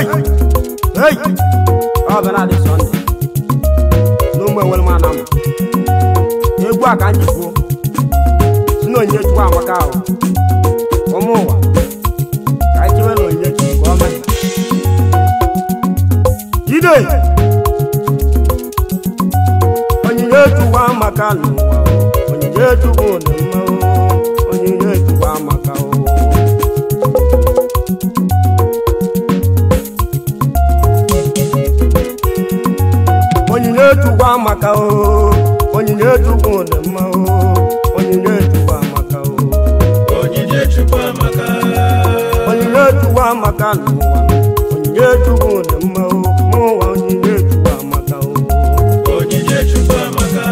Hey! Hey! Ọ bụ na-adị Sọnde n'ụmụ enwere m anam egwu a ka m ji kwuo si na onyinye Chukwu amaka ahụ ụmụ ụwa ka anyị chewe na onyinye Chukwu ka ọ mee jide onyinye Chukwu amaka n'ụwa onyinye Chukwu dị mma onyinye Chukwu amaka. Onyinye Chukwu amaka o, onyinye Chukwu dị mma o, onyinye Chukwu amaka o, onyinye Chukwu amaka, onyinye Chukwu amaka n'ụwa, onyinye Chukwu dị mma o, n'ụwa onyinye Chukwu amaka o, onyinye Chukwu amaka.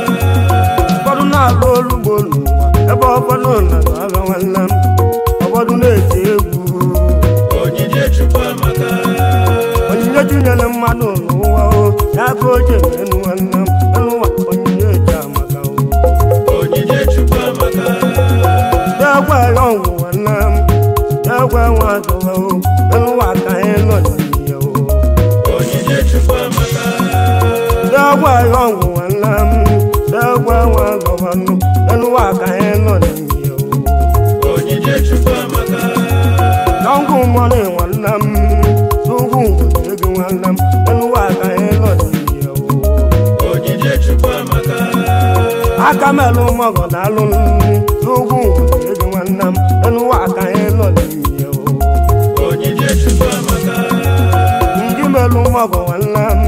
Ụfọdụ na-alụ ọrụ ugbo n'ụwa, ebe ụfọdụ na-alụ nwanne m, ụfọdụ na-eti egwu. Onyinye Chukwu amaka, onyinye tinyere mmadụ n'ụwa o, ya ka o ji eme nwanne m, n'ụwa onyinye ji amaka o. Onyinye Chukwu amaka, Dẹ́gbẹ́ ọ̀hún nwanne m, dẹ́gbẹ́ nwa azụwa o, n'ụwa ka anyị nọ n'ihe o. Onyinye Chukwu amaka, Dẹ́gbẹ́ ọ̀hún nwanne m, dẹ́gbẹ́ nwa azụwa nụ, n'ụwa ka anyị nọ n'ihe o. Onyinye Chukwu amaka, Dọ́ngụ mọ́nì nwanne m, tugwu ego nwanne m, n'ụwa ka anyị nọ n'ihe o. Onyinye Chukwu amaka, Aka melụ mọgọ daalụ tugwu ego nwanne m, n'ụwa ka anyị nọ n'ihe o. Onyinye Chukwu amaka, Ndị melụ mọgọ nwanne m,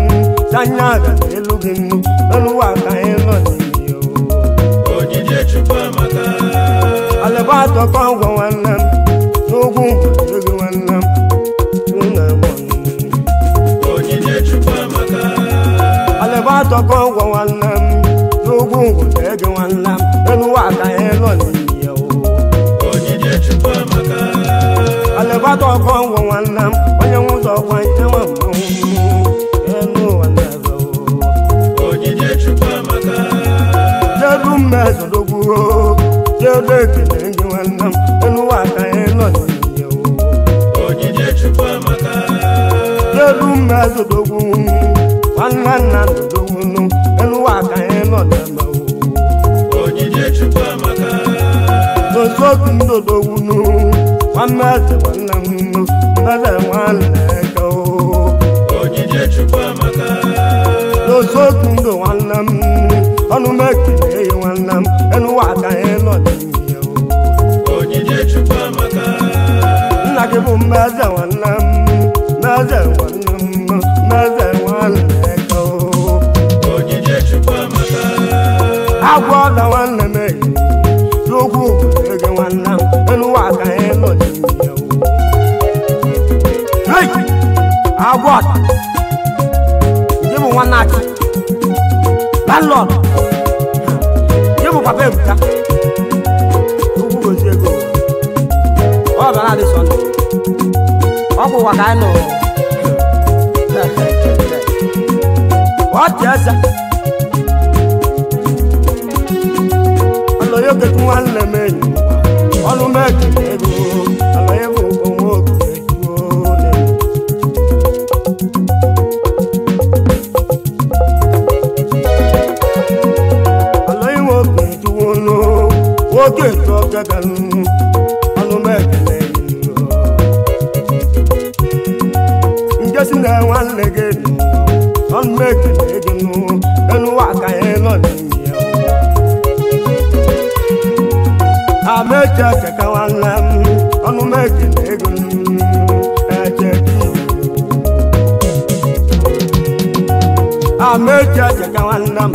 sanya gara elu gị nnu, n'ụwa ka anyị nọ n'ihe o. Onyinye Chukwu amaka, Alịba atọkọ ngwọ nwanne m, n'ugwu ego nwanne m, nna m ọnụnụ. Onyinye Chukwu amaka, Alịba atọkọ ngwọ nwanne m, n'ugwu ego nwanne m, n'ụwa ka anyị nọ n'ihe o. Onyinye Chukwu amaka, Alịba atọkọ ngwọ nwanne m, onye nwụzọ gwa nke nwa mmanwụ, enu ụwa na-ebe o. Onyinye Chukwu amaka, Jedu mmezodogwu o, jedu ekele gị nwanne m, n'ụwa ka anyị nọ n'ihe o. Onyinye Chukwu amaka, Jedu mmezodogwu, nwanne nna dodogwu nụ, n'ụwa ka anyị nọ n'eme o. Onyinye Chukwu amaka, N'osotu ndodogwu nụ, nwanne eze nwanne m nụ, mmeze nwanne eke o. Onyinye Chukwu amaka, N'osotu ndụ nwanne m, ọnụ m ekele ya nwanne m, n'ụwa ka anyị nọ n'ihe o. Onyinye Chukwu amaka, Nna gị bụ mmeze nwanne m, mmeze nwanne m, mmeze nwanne eke o. Onyinye Chukwu amaka, Agwọ ọla nwanne m eyi, n'ugwu ege nwanne m, n'ụwa ka anyị nọ n'ihe o. Hey! Agwọ ọla, gị bụ nwanne Achị, landlord, gị bụ papa Ebuka, ugwu gozie ego. Ọ bịara adị Sọnde, ọ bụ ụwa ka anyị nọ. Ọ dị eze. Alọ yóò kẹtù nwanne m enyi, ọnụ m ekele ego, alọ ya bụ onwe oge ejuo n'elu. Alọ ya nwoke ejuo nụ, nwoke etu ọkaka nụ, ọnụ m ekele ego. Nke si na nwanne gị nụ, ọnụ m ekele gị nụ, enu ụwa ka anyị nọ n'ime ya. Ameche keka nwanne m, ọnụ m ekele ego m, eche gị. Ameche keka nwanne m,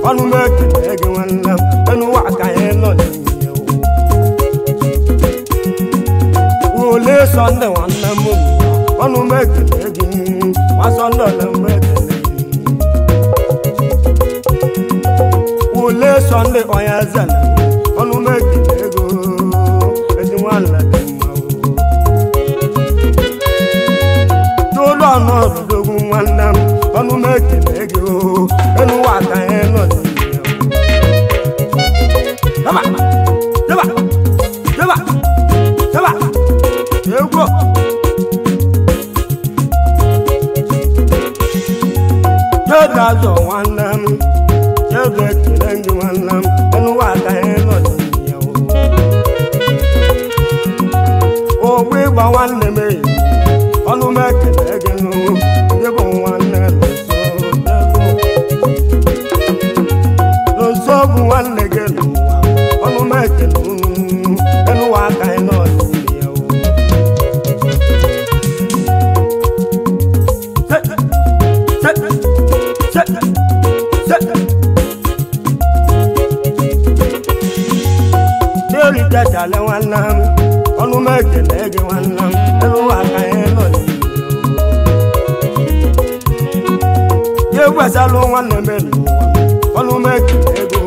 ọnụ m ekele gị nwanne m, enu ụwa ka anyị nọ n'ime o. Wole Sọnde nwanne m, ọnụ m ekele gị, nwa Sọnde ọnụ m ekele gị. Wole Sọnde onye eze na ọnụ m ekele ego, ezi nwanne dị mma o. N'ụlọ ọnụ ọdụdogwu nwanne m, ọnụ m ekele gị o, enu ụwa ka anyị nọ n'ime o. Daba, daba, daba, daba, egwu. Chedazo nwanne m chedo ekele gị nwanne m enu aka ịnọ ya ogbe ịgba nwanne m ọnụ m ekele gị nụ ndị bụ nwanne nso bụ nwanne gị n'ụwa ọnụ m ekele unu enu aka ịnọ ya. Tẹ̀lé nwanne m ọnụ m ekele gị nwanne m elu aka ịnọ ya egwesalụ nwanne m n'ụwa ọnụ m ekele ego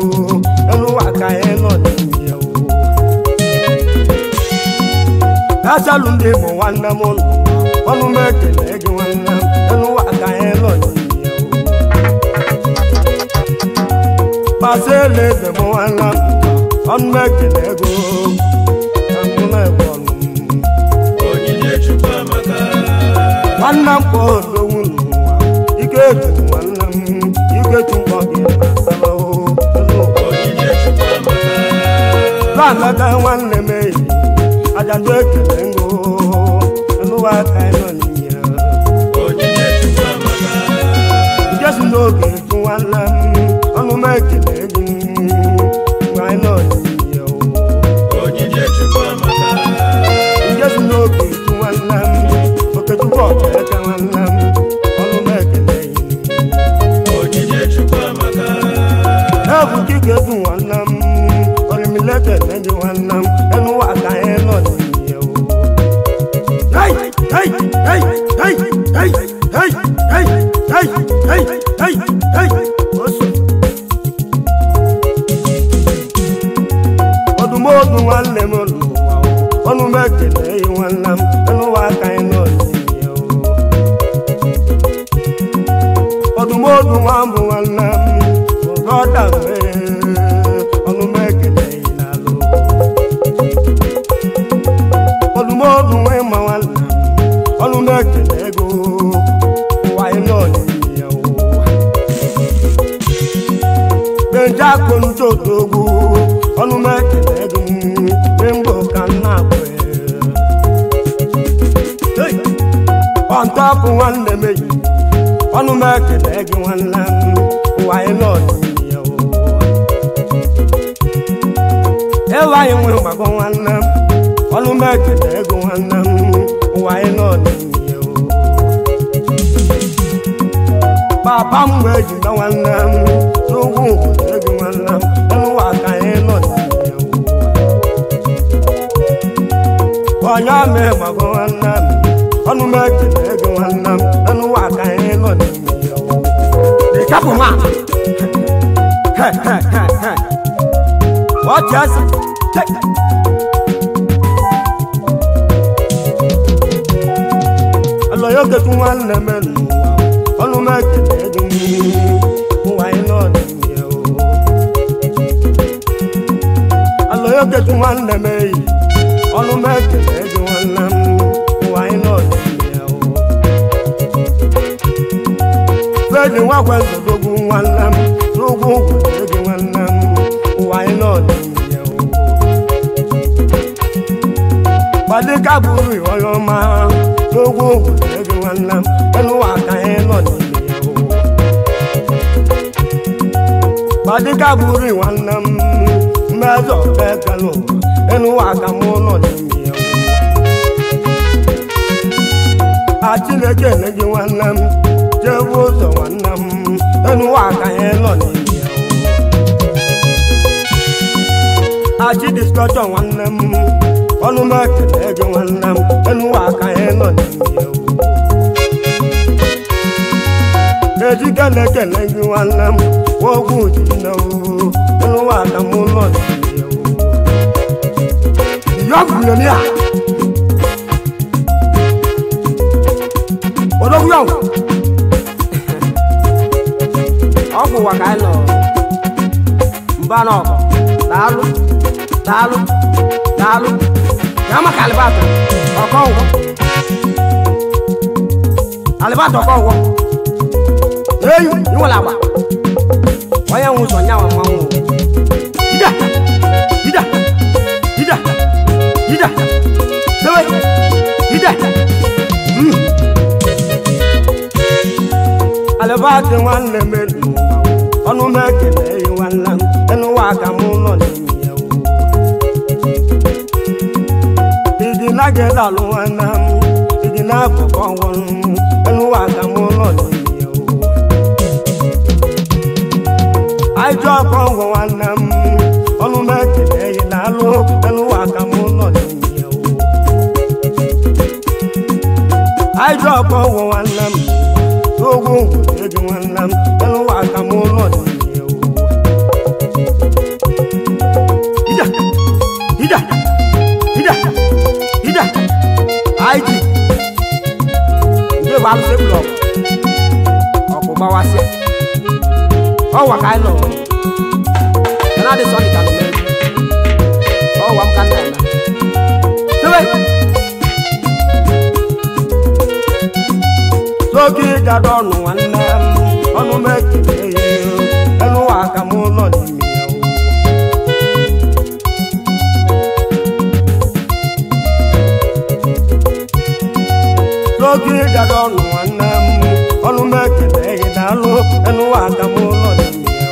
elu aka ịnọ ya. Asalụ ndị bụ nwanne m n'ụwa ọnụ m ekele gị nwanne m elu aka ịnọ ya. Pasele eze m nwanne m ọnụ m ekele ego. Onyinye Chukwu amaka. Nwanne m kpọọ odogwu n'ụwa ike etu nwanne m ike chukwu gị masala. Onyinye Chukwu amaka. Lamaka nwanne m eyi ajadu ekele ngo enu aka ịnọ n'ihe. Onyinye Chukwu amaka. Jesu n'oge etu nwanne m ọnụ m ekele gị nwa ịnọ n'ihe. Onyinye Chukwu amaka. Jesu n'oge etu nwanne m Okechukwu ọkaeke nwanne m ọnụ m ekele gị. Onyinye Chukwu amaka. Ebu kike etu nwanne m orimilete gị nwanne m enu aka ịnọ n'ihe. Hey hey hey hey hey hey hey hey hey hey hey osu. Ọdụmọdụ nwanne m n'ụwa ọnụ m ekele nwanne m enu aka ịnọ n'ihe. Ọdụmọdụ nwa mbụ nwanne m brọda m ọnụ m ekele n'alụ. Ọdụmọdụ nwa ịma nwanne m ọnụ m ekele ego ụwa ịnọ n'ihe. Benja konjodogwu ọnụ m ekele ego mgbe ka m na-akpọ ọntọpụ nwanne m eyi ọnụ m ekele gị nwanne m ụwa ịnọ n'ihe. Ewe anyị nwere mgbagọ nwanne m ọnụ m ekele ego nwanne m ụwa ịnọ n'ihe. Papa m wee jide nwanne m n'ugwu ego nwanne m enu aka ịnọ n'ihe. Onye ama ịgbago nwanne m ọnụ m ekele ego nwanne m enu aka ịnọ n'ihe. Dịkapụ nwa he he he he ọchị eze. Alọ ya oketu nwanne m n'ụwa ọnụ m ekele gị ụwa ịnọ n'ihe. Alọ ya oketu nwanne m eyi ọnụ m ekele gị nwanne m ụwa ịnọ n'ihe. Fredi nwakwe nzodogwu nwanne m n'ugwu ugwu gị nwanne m ụwa ịnọ n'ihe. Gbadika bụrụ onye ọma n'ugwu ugwu gị nwanne m enu aka ịnọ n'ihe. Gbadika bụrụ nwanne m mmezọ ekele ụwa enu aka mụ nọ n'ime. A Chineke ele gị nwanne m jebu ụzọ nwanne m enu aka ịnọ n'ime. Achị diskọtọ nwanne m ọnụ m ekele gị nwanne m enu aka ịnọ n'ime. Ejike na-ekele gị nwanne m ogwu ji nne enu aka mụ nọ n'ime. Yọgwụ ya odogwu ya ọgwụ ụwa ka anyị nọ mba n'ọgọ. Daalụ daalụ daalụ ya maka alịbatụ ọkọngwọ alịbatụ ọkọngwọ. Eyi nwere agba onye nwe ụzọ nyawa mmanwụ ida ida ida ida sewe ida. Alibati nwanne m ọnụ m ekele nwanne m enu wa ka mụ nọ n'ime ya ịdị na gị dalụ nwanne m ịdị na akụkọ ọnwụ enu wa ka mụ nọ n'ime ya ajọ ọkọ ọgwụ nwanne m ọnụ m ekele dalụ enu wa ka mụ nọ n'ime ya ajọ ọkọ ọgwụ nwanne m ogwu eji nwanne m enu wa ka mụ nọ n'ime ya. Ida ida ida ida aiji ndị bụ alụsị blọk ọkụ gbawasịa ọwa ka anyị nọ na adị sọnị ka nọ n'egwu ọwa m ka nna eme sebe soki jadọ ọnụ nwanne m ọnụ m ekele ya enu wa ka mụ nọ n'ime ya. Soki jadọ ọnụ nwanne m ọnụ m ekele ya daalụ enu wa ka mụ nọ n'ime ya.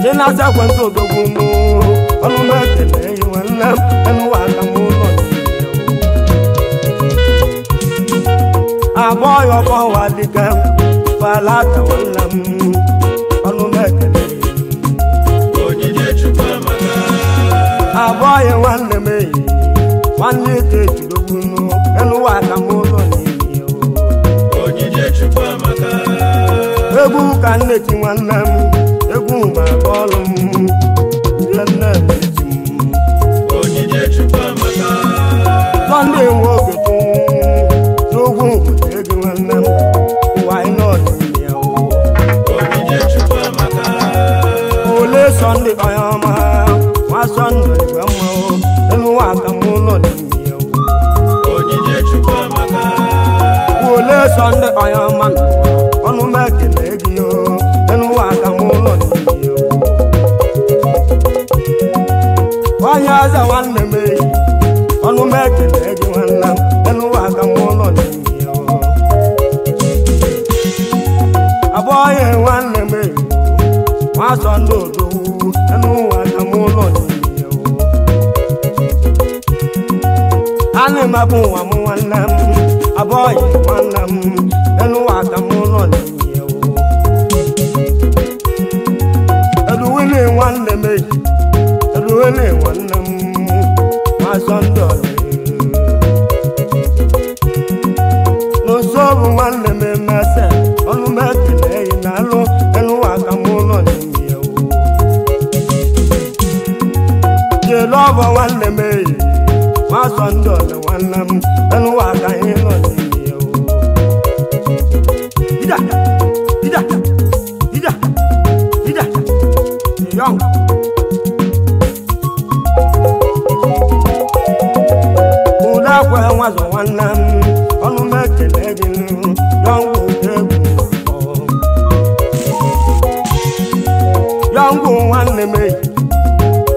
Dị na-asa ekwentị odogwu m ọnụ m ekele ya nwanne m enu wa ka mụ nọ n'ime ya. Abọ́yọ̀ bọ́ wa dìgẹ́ falata nwanne m ọnụ m ekele. Onyinye Chukwu amaka. Abọ́yọ̀ nwanne m eyi nwanne ite ejidogwu enu wa ka mụ nọ n'ime ya. Onyinye Chukwu amaka. Egwu ka nne ti nwanne m egwu ma bọọlụ m nne nne m eti m. Onyinye Chukwu amaka. Sọnde nwoke tụ n'ugwu egi nwanne m ụwa anyị nọ n'ime ya. Onyinye Chukwu amaka. Ole Sọnde onye ọma nwa Sọnde igwe mma enu wa ka mụ nọ n'ime ya. Onyinye Chukwu amaka. Ole Sọnde onye ọma ọnụ m ekele gị enu wa ka mụ nọ n'ime ya. Onye ọzọ nwanne m eyi ọnụ m ekele gị nwanne m enu wa ka mụ nọ n'ime ya. Abụghị nwanne m eyi nwa Sọnde odogwu enu wa ka mụ nọ n'ime ya. Ana m abụ nwa m nwanne m abụghị nwanne m enu wa ka mụ nọ n'ime ya. Eduwele nwanne m eyi eduwele nwanne m nwa Sọnde ọlụ n'ụsọ bụ nwanne m emese ọnụ m ekele yi na-alụ enu wa ka mụ nọ n'ime ya. Jelu ọbọ nwanne m eyi nwa Sọnde ọlụ nwanne m enu wa ka anyị nọ n'ime ya. Ida ida ida ida yọng. Ụda akwa nwazọ nwanne m ọnụ m ekele gị yọngwụ egwu yọngwụ nwanne m eyi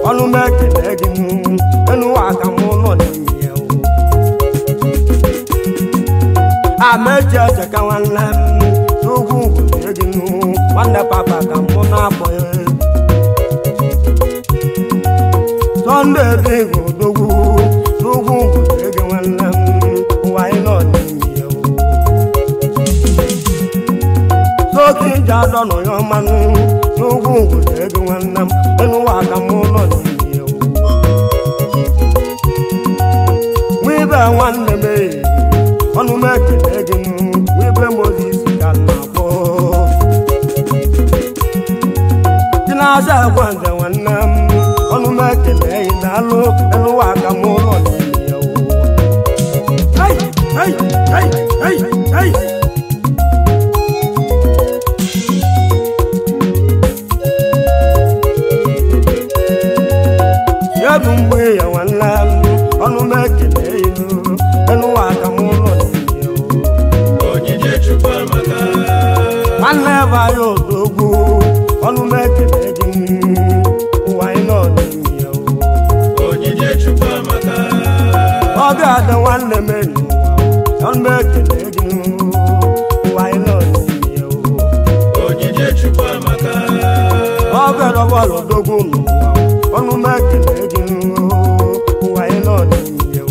ọnụ m ekele gị enu wa ka mụ nọ n'ime ya. Amechi echeka nwanne m n'ugwu ngwụzie gị nwanne papa ka mụ na-akpọ ya. Sọnde dị odogwu n'ugwu ngwụzie gị nwanne m ụwa anyị nọ n'ime ya. Soki ji adọ nọ ya mmanụ n'ugwu ngwụzie gị nwanne m enu wa ka mụ nọ n'ime ya. Nwibe nwanne m eyi ọnụ m ekele gị nwibe Mozis ka m na-akpọ. Dị na-aza ekwentị nwanne m ọnụ m ekele gị daalụ enu wa ka mụ nọ n'ime ya. Hey, hey, hey, hey, hey. Ya bụ mgbe ya nwanne m ọnụ m ekele inu enu wa ka mụ nọ n'ime ya. Onyinye Chukwu Nwanne ebe anyị odogwu ọnụ m ekele gị ụwa anyị nọ n'ime ya. Onyinye Chukwu amaka. Ọ ga-adị nwanne m enyi ọnụ m ekele gị ụwa anyị nọ n'ime ya. Onyinye Chukwu amaka. Ọ ga-adọbọlụ odogwu n'ụwa ọnụ m ekele gị ụwa anyị nọ n'ime ya.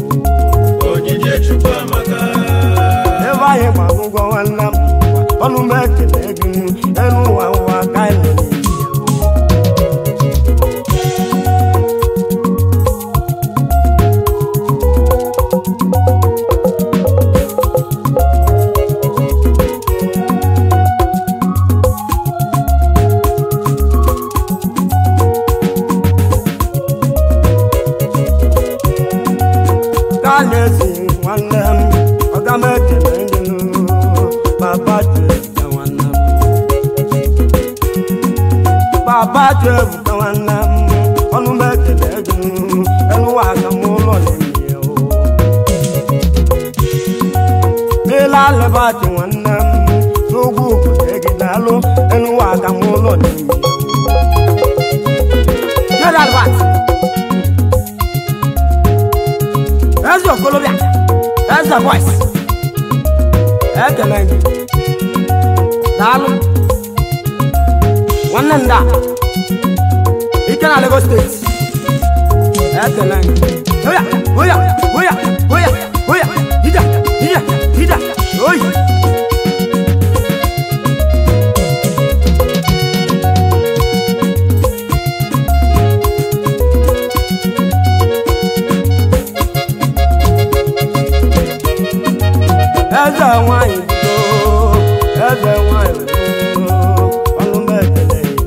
Onyinye Chukwu amaka. Ebe anyị gbara ụgwọ nwanne m ọnụ m ekele gị elu ụwa ụwa ka anyị nọ n'ime ya. Ka na-esi nwanne m ọga m ekele gị papa Chukwuka nwanne m papa Chukwuka nwanne m ọnụ m ekele gị elu ụwa ka m nọ n'ime ya. Mila alebati nwanne m n'ugwu kwute gị daalụ elu ụwa ka m nọ n'ime ya. Eze okolobịa, eze voice, ekele gị daalụ nwanne nda ike na Lagos State ekele gị. Oya oya oya oya oya ija ija ija oyi. Eze nwanyị bido, eze nwanyị bido, ọnụ m ekele gị.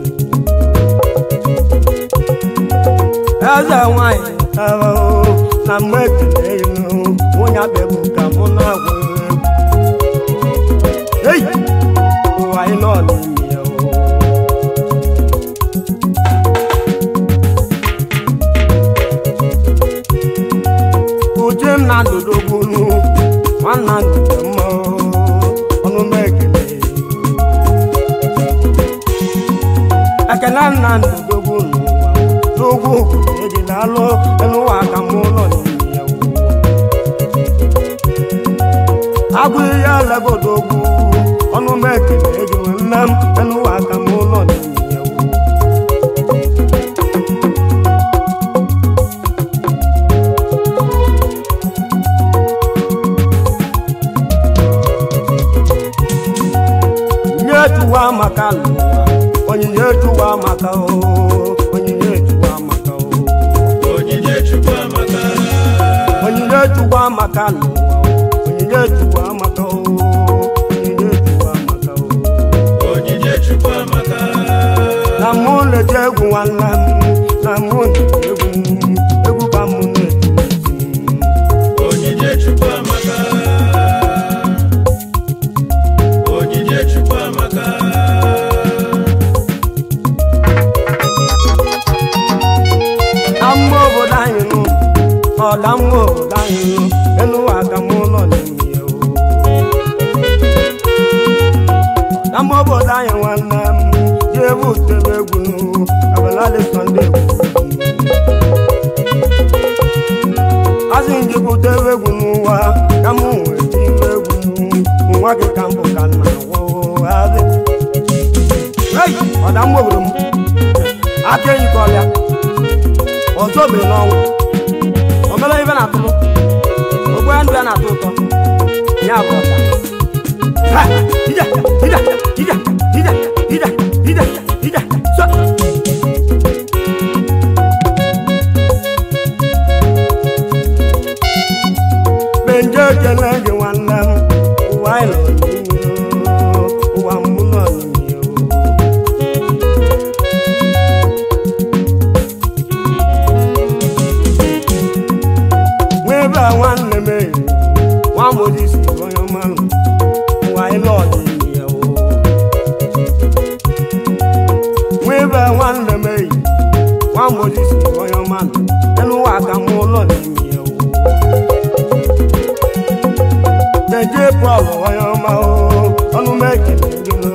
Eze nwanyị tara na m ekele gị, nwunye abịaghị ka mụ na-agwa egwu. Ei, ụwa anyị nọ n'ime ya. Uche nna dodogbunu nwanna ndụ mma ọnụ m ekele ekele nna ndodogwu n'ụwa n'ugwu eji daalụ elu ụwa ka mụ nọ n'ime ya. Agụ ihe elegodogwu ọnụ m ekele gị nne m elu ụwa ka mụ nọ n'ime ya. Onyinye maka n'ụwa, onyinye Chukwu amaka o, onyinye Chukwu amaka o, Onyinye Chukwu amaka. Onyinye Chukwu amaka n'ụwa, onyinye Chukwu amaka o, onyinye Chukwu amaka o. Onyinye Chukwu amaka. Na mụ na-eti egwu nwanne m, na mụ na-eti egwu, egwu ka mụ na-eti. Onyinye Chukwu amaka. Onyinye Chukwu amaka. Ama obodo anyị nụ, ọda mma obodo anyị nụ, elu ụwa ka mụ nọ n'ime ya. Ọda mma obodo anyị nwanne m, ji ebu utebe egwu nụ, abalị Sọnde egwu. Asị m gị butebe egwu n'ụwa, ka mụ nwee tiwe egwu nụ, nwa gị ka mbụ ka nna gwọ adị. Ei, ọda mma obodo m, aka enyi ka ọlịa. Ọzọ biri n'ọnwụ omere ibe na-atụrụ ogbe ndụ ya na-atọ ụtọ ya bụ ọka. Ha! Ije! Ije! Ije! Ije! Ije! Ije! Ije! So! Benje ekele gị nwanne m, ụwa anyị nọ n'ime ụwa mụ nọ n'ime. Nwebe nwanne m enyi, nwa Moses onye ọma nụ, ụwa anyị nọ n'ime ya. Nwebe nwanne m enyi, nwa Moses onye ọma nụ, elu ụwa ka mụ nọ n'ime ya. Deje Paul onye ọma o, ọnụ m ekele gị nụ.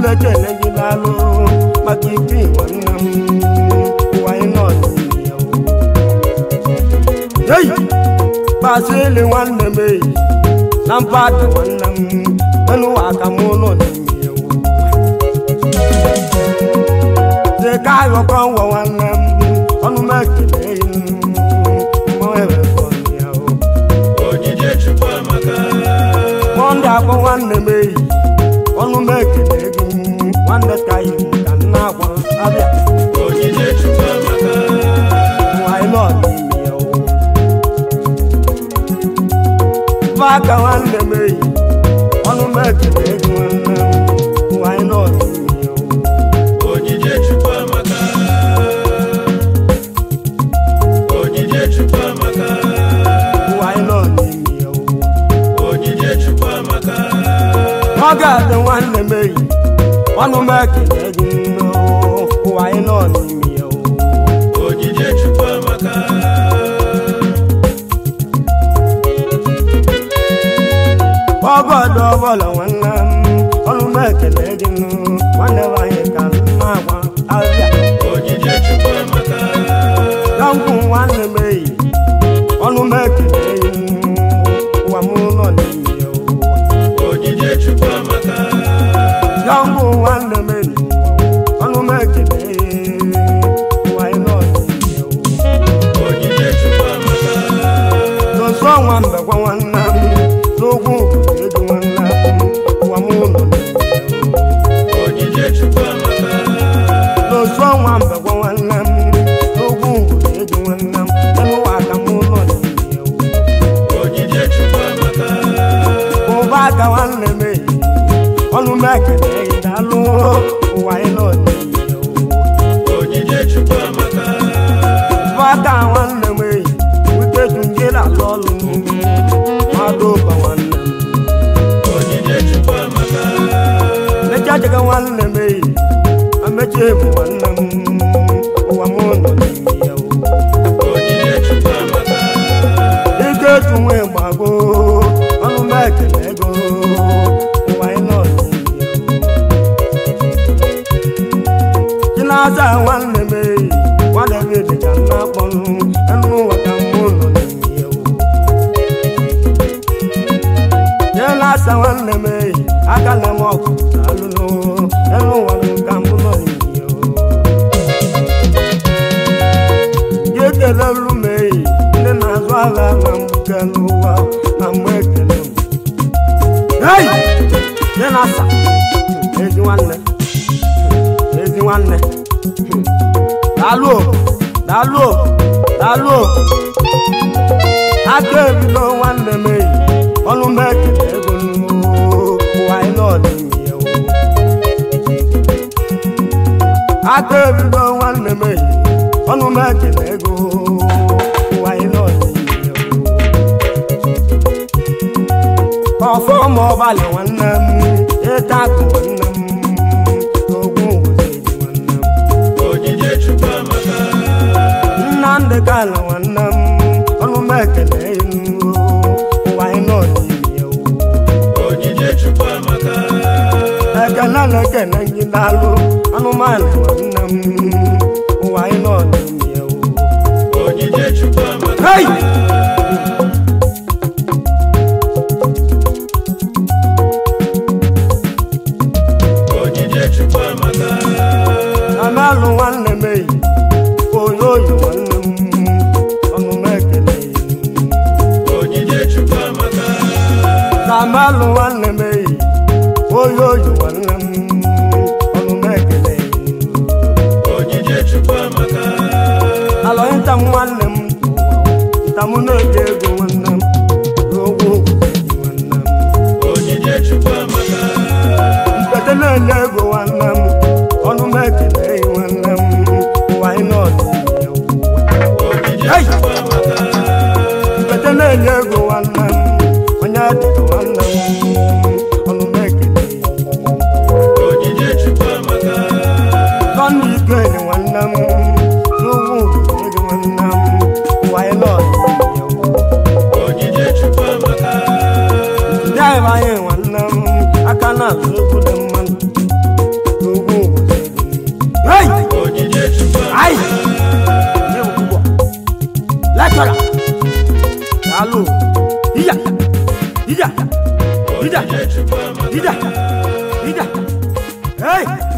na-ekele gị n'alụ maka ibi nwanne m ụwa anyị nọ n'ime ya. Hey! Basili nwanne m eyi na mpadụ nwanne m enu aka m nọ n'ime ya. Dịka ayọkọ nwa nwanne m ọnụ m ekele mmanwụ ebe ya. Onyinye Chukwu amaka. Mọnde akpọ nwanne m eyi ọnụ m ekele gị nwanne ka yi ka nna agwa abịa. Onyinye Chukwu amaka. Anyị nọ n'ime ya. Aka nwanne m eyi ọnụ m ekele gị nwanne m anyị nọ n'ime ya. Onyinye Chukwu amaka. Onyinye Chukwu amaka. Anyị nọ n'ime ya. Onyinye Chukwu amaka. Ọ ga-adị nwanne m eyi ọnụ m ekele gị anyị nọ n'ime ya. Onyinye Chukwu amaka. Ọgọdọ ọbọlọ nwanne m ọnụ m ekele gị nwanne m anyị ka nna agwa abịa. Onyinye Chukwu amaka. Na nkwụ nwanne m eyi ọnụ m ekele gị ụwa m nọ n'ime ya. Onyinye Chukwu amaka. Na nkwụ nwanne m eyi ọnụ m ekele gị ụwa anyị nọ n'ime ya. Onyinye Chukwu amaka. N'ọsọ nwa mbekwa nwanne m n'ogwu ego nwanne m ụwa m nọ n'ime ya. Onyinye Chukwu amaka. N'otu ọnwa mbekwa nwanne m n'ogwu ego nwanne m elu aka m nọ n'ime ya. Onyinye Chukwu amaka. Ụba aka nwanne m eyi ọnụ m ekele gị daalụ ụwa anyị nọ n'ime ya. Onyinye Chukwu amaka. Ụba aka nwanne m eyi wute tunje na-alụ ọlụ mmadụ ụba nwanne m. Onyinye Chukwu amaka. Mecha jega nwanne m eyi amechi bụ nwanne m ụwa m nọ n'ime ya. Onyinye Chukwu amaka. Ike tunwe gbago ọnụ m ekele ego ụwa anyị nọ n'ime ya. Chinaza nwanne m eyi nwa David ka nna akpọnụ enu ụwa ka mụ nọ n'ime ya. Chinaza nwanne m eyi aka na m ọgụ alụnụ enu ụwa ka mụ nọ n'ime ya. Ekelelu m eyi ndị na-azụ ahịa na mgbuke n'ụwa na mgbe ekele m. Hey! Chinasa ezi nwanne ezi nwanne daalụ daalụ daalụ aka ebido nwanne m eyi ọnụ m ekele ego ụwa anyị nọ n'ime ya. Aka ebido nwanne m eyi ọnụ m ekele ego ụwa anyị nọ n'ime ya. Ọfọ ma ọbalị nwanne m ịta akụ nwanne m n'ogwu ngwụzi nwanne m. Onyinye Chukwu amaka. Nnamdị Kanụ nwanne m ọnụ m ekele ụwa anyị nọ n'ime ya. Onyinye Chukwu amaka. Ekele na-ekele gị daalụ anụmanụ nwanne m ụwa anyị nọ n'ime ya. Onyinye Chukwu amaka. Hey! Onyinye Chukwu amaka. Amalụ nwanne m eyi oyoyo nwanne m ọnụ m ekele. Onyinye Chukwu amaka. Amalụ nwanne m eyi oyoyo nwanne m ọnụ m ekele. Onyinye Chukwu amaka. Alọ nta m nwanne m nta m na-eji ego nwanne m n'ogwu nwanne m. Onyinye Chukwu amaka. Mpete na-enye ego nwanne m ọnụ m ekele nwanne m ụwa anyị nọ n'ime ya. Onyinye Hey! Chukwu amaka. Mpete na-enye ego nwanne m onye dịka nwanne m ọnụ m ekele. Onyinye Chukwu amaka. Sọnde Ikeli nwanne m n'ugwu ego nwanne m ụwa anyị nọ n'ime ya. Onyinye Chukwu amaka. Ndị anyị nwanne m aka na-azụ okwu dị mma. Onyinye Chukwu amaka. Ije, ije, hey!